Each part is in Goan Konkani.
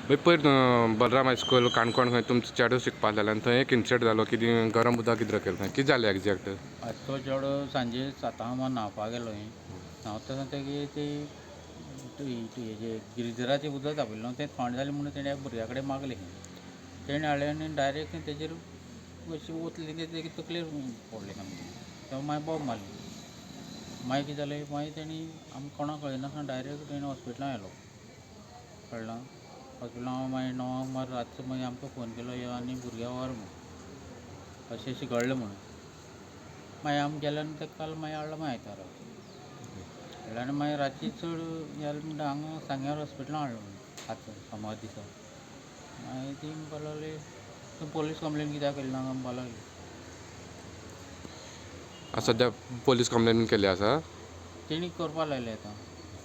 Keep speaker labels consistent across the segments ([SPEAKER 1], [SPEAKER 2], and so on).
[SPEAKER 1] पयर बलराम हायस्कूल काणकोण खंय तुमचो चेडो शिकपाक जालें आनी थंय एक इन्सिडंट जालो कितें गरम उदक कितें रकयलें थंय कितें जालें एग्जॅक्ट?
[SPEAKER 2] आतां तो चेडो सांजे सातांक न्हांवपाक गेलो खंय. न्हांवता सांगता की ती हेजे गिजराचें उदक तापयल्लें तें थंड जालें म्हणून तेणें भुरग्या कडेन मागलें खंय. तेणें हाडलें आनी डायरेक्ट तेजेर अशें ओतलें तें तेगे तकलेर पडलें सामकें. तेन्ना मागीर बोब मारली. मागीर कितें जालें, मागीर तेणी आमकां कोणाक कळयनासतना डायरेक्ट तेणी हॉस्पिटलान व्हेलो. कळ्ळें ना? हॉस्पिटलान हांव मागीर 9 वांक मागीर रातचो मागीर आमकां फोन केलो, यो आनी भुरग्याक व्हर म्हूण, अशें अशें घडलें म्हणून. मागीर आमी गेले आनी ताका काल मागीर हाडलो मागीर आयतारा. हाडलो आनी मागीर रातची चड जालें म्हणटा हांगा सांग्यार हॉस्पिटलान हाडलो आतां सोमार दिसा. मागीर ती म्हणपाक लागली, तूं पोलीस कंप्लेन कित्याक केली ना काय म्हणपाक लागली.
[SPEAKER 1] आतां सद्या पोलीस कंप्लेन केल्ली आसा?
[SPEAKER 2] तेणी करपा लायलें आतां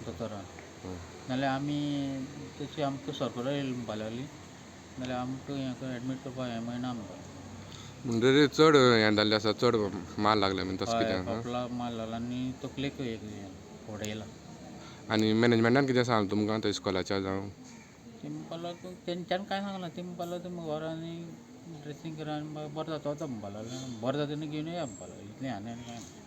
[SPEAKER 2] दोतोरान. नाल्यार आमी तशी आमकां सरकारा येयली म्हणपाक लागली, नाल्यार आमकां हें एडमीट करपाक हें मेळना म्हणपाक लागली.
[SPEAKER 1] म्हणटकीर चड हें जाल्लें आसा, चड मार लागले बीन तशें
[SPEAKER 2] हय,
[SPEAKER 1] कितें?
[SPEAKER 2] कपलाक मार लागला आनी तकलेक एक फोड येयला.
[SPEAKER 1] आनी मॅनेजमेंटान कितें सांगलें तुमकां थंय इस्कॉलाच्या जावं?
[SPEAKER 2] ते म्हणपाक लागले, तेंच्यान कांय सांगना, ते म्हणपाक लागले तुमी व्हरा आनी ड्रेसींग करा आनी बरें जाता वता म्हणपाक लागले. बरें जाता तेन्ना घेवन येया म्हणपाक लागले. इतलें आनी आनी कांय ना.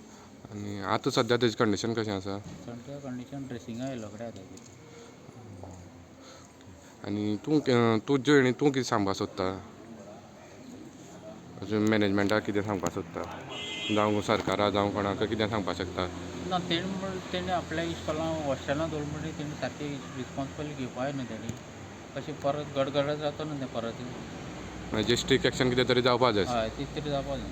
[SPEAKER 1] आनी आतां सद्या तेजी कंडिशन कशें आसा?
[SPEAKER 2] सद्या कंडिशन ड्रेसिंगा येयलो कडेन आतां ती.
[SPEAKER 1] आनी तूं तूं जे तूं कितें सांगपाक सोदता? अशें मॅनेजमेंटाक कितें सांगपाक सोदता, जावं सरकारा जावं कोणाक कितें सांगपाक शकता?
[SPEAKER 2] ना, तेणी म्हण तेणी आपल्या इस्कॉलान हॉस्टेलान दवरलें म्हणटकीर तेणी सारकी रिस्पोन्सिबल घेवपा जाय न्हू तेणी. अशें परत गडगड जाता न्हू तें परत.
[SPEAKER 1] म्हणजे स्ट्रीक एक्शन कितें तरी जावपा जाय.
[SPEAKER 2] हय, तें तरी जावपा जाय.